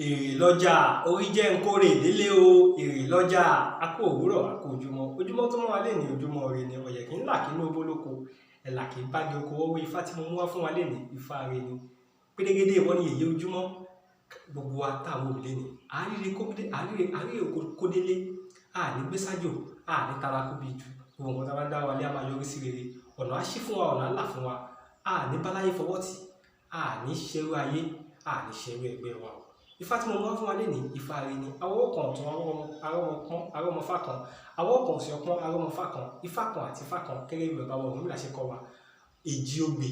Èrè lọ́jà, orí jẹ́ ń kórè délé o. Èrè lọ́jà, a kú òwúrọ̀, a kú ojúmọ́. Ojúmọ́ tó mọ́ wa lénìí, ojúmọ́ ire ni. Ọ̀yẹ̀ kì í là kí inú bólóko, ẹ̀là kì í bági oko wọ́wọ́. Ifá tí mo mú wá fún wa lénìí, ifá ire ni. Pérégedé ìwọ ni èyí ojúmọ́. Gbogbo wa tá àwọn òbí lénìí, àríre kódé, àríre, àríre kódélé, a ní gbé sájò, a ní tara kó bí jù. Gbogbo nǹkan tá a bá ń dá wa lé, a máa yọrí sí rere. Ọ̀nà á ṣí fún wa, ọ̀nà á là fún wa. A ní báláyé fọwọ́ tì, a ní ṣerú ayé, a ní ṣerú ẹgbẹ́ wa o. Ifá tí mo mú wá fún wa lénìí, ifá ire ni. Awọ́wọ́ kan ọ̀tún, arọ́mọ pọ́n, arọ́mọfá kan. Awọ́wọ́ kan òsì ọpọ́n, arọ́mọfá kan. Ifá kan àti ifá kan, gẹ́gẹ́ bí bàbá wa Ọ̀rúnmìlà ṣe kọ́ wa. Èjì ogbè.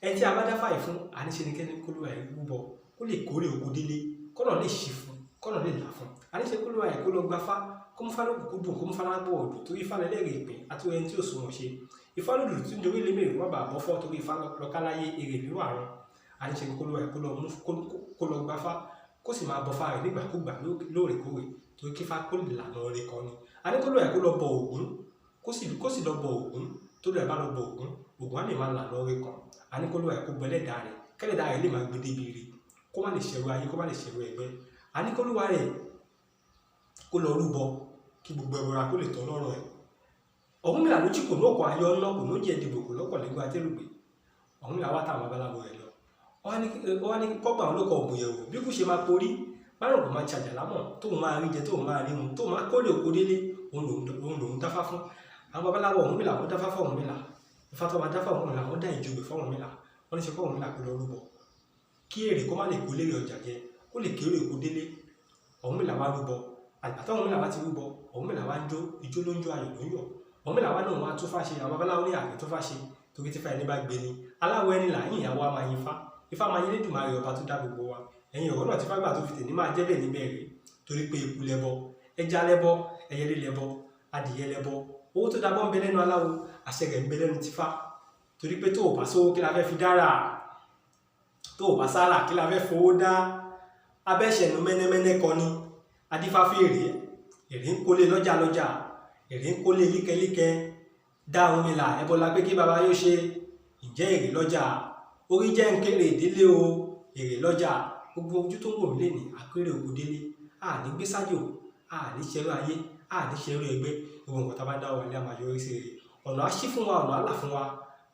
Ẹni tí a bá dáfá yìí fún, àníṣe ni kẹ́ni kólúwa ẹ̀ rúbọ, kó lè kórè oko délé, kọ́nà lè ṣí fún, kọ́nà lè là fún. Àníṣe kólúwa ẹ̀ kó lọ gbafá, kó mú fálókù kó dùn, kó mú fálábọ̀ ọ̀dùn, torí ifá lẹ́lẹ́rìí ìpín àti ẹni tí ò sunwọ̀n ṣe. Ifá lòdù tí ń dorí lémèrè kó má bàa bọ́ fọ́, torí ifá lọ́káláyé èrè nínú àrùn. Àníṣe kólúwa ẹ̀ kó lọ mú, kó lọ gbafá, kó sì máa bọfá rẹ̀ nígbàkúgbà lóòrèkóòrè, torí kífá kó lè lànà oore kan ni. Àní kólúwa ẹ̀ kó lọ bọ Ògún, kó sì lọ bọ Ògún. Tó lọ ẹ̀ bá lọ bọ Ògún, Ògún á lè máa lànà oore kan. Àní kólúwa ẹ̀ kó bọ ẹlẹ́dàá rẹ̀, kẹ́lẹ́dàá rẹ̀ lè máa gbé débi ire, kó má lè ṣẹ̀rù ayé, kó má lè ṣẹ̀rù ẹgbẹ́. Àní kólúwa rẹ̀ kó lọ rúbọ, kí gbogbo ẹbọra kó lè tọ́ lọ́rùn ẹ̀. Ọ̀rúnmìlà ló jí kò ní ọkọ̀ ayọ̀ ńlá, kò ní ó jẹ́ ìdìbò, kò lọ́kọ̀ lẹ́gbẹ́ atẹ́rùgbé. Ọ̀rúnmìlà wá táwọn babaláwo rẹ̀ lọ. Ó wá ní kọ́gbà wọn ló kọ ògùn yẹ̀wò bí kú ṣe máa porí, márùn kò máa ṣàjà lámọ̀, tóun máa rí jẹ, tóun máa rí mu, tóun máa kórè oko délé, òun lòun dáfá fún. Àwọn babaláwo Ọ̀rúnmìlà, wọ́n dáfá fún Ọ̀rúnmìlà. Ifá tó máa dáfá Ọ̀rúnmìlà, wọ́n dá ìjọgbè fún Ọ̀rúnmìlà. Wọ́n ní ṣe kọ́ Ọ̀rúnmìlà kó lọ rúbọ, kí èrè kó má lè kó lérè ọjà jẹ, kó lè kéré oko délé. Ọ̀rúnmìlà wá rúbọ. Àgbà tó Ọ̀rúnmìlà wá ti rúbọ, Ọ̀rúnmìlà wá ń jó, ijó ló ń jó, ayọ̀ ló ń yọ̀. Ọ̀rúnmìlà wá náà wá tó fá ṣe. Àwọn babaláwo ní àgbẹ̀ tó fá ṣe, torí tífá ẹni bá gbé ni aláwọ̀ ẹni là yín, ìyàwó a máa yin fá, ifá máa yin Elédùmarè ọba tó dá gbogbo wa. Ẹ̀yin ọ̀rọ̀ náà tí fágbà tó fi tè ní máa jẹ́ bẹ́ẹ̀ níbẹ̀ rí, torí pé eku lẹ́bọ, ẹja lẹ́bọ, ẹyẹlé lẹ́bọ, adìyẹ lẹ́bọ. Owó tó dábọ́ ń bẹ lẹ́nu aláwo, àṣẹ rẹ̀ ń bẹ lẹ́nu tífá, torí pé tó o bá sówó, kí la fẹ́ fi dára? Tó o bá sára, kí la fẹ́ fowó dá? Abẹ́ṣẹ̀nu mẹ́nẹ́mẹ́nẹ́ kan ni adífá fèrè. Èrè ń kólé lọ́jà lọ́jà, èrè ń kólé líkẹ́líkẹ́. Dá Ọ̀rúnmìlà ẹbọ la pé kí baba yóò ṣe. Ǹjẹ́ èrè lọ́jà, orí jẹ́ ń kéré ìdílé o. Èrè lọ́jà, gbogbo ojú tó ń wò mí lénìí, àkérè òkú délé. A ní gbé sájò, a ní ṣerú ayé, a ní ṣerú ẹgbẹ́. Gbogbo nǹkan tá a bá dá wà ní a máa yọrí sí rere. Ọ̀nà á ṣí fún wa, ọ̀nà á là fún wa.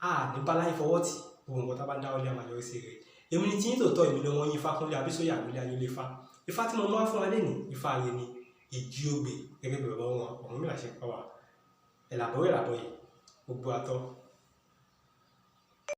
A ní báláyé fọwọ́ tì. Gbogbo nǹkan tá a bá dá wà ní a máa yọrí sí rere. Èmi ni tiyín tòótọ́, èmi ni wọ́n yín Ifákúnlé Abísóyè àgbélé ayé Ifá. Ifá tí mo mú wá fún wa lénìí, ifá rere ni. Èjì ogbè, gẹ́gẹ́ bí bàbá wọn Ọ̀rúnmìlà ṣe pa wá. Ẹ̀làbọ̀ ẹ̀làbọ̀ yìí, gbogbo àtọ́.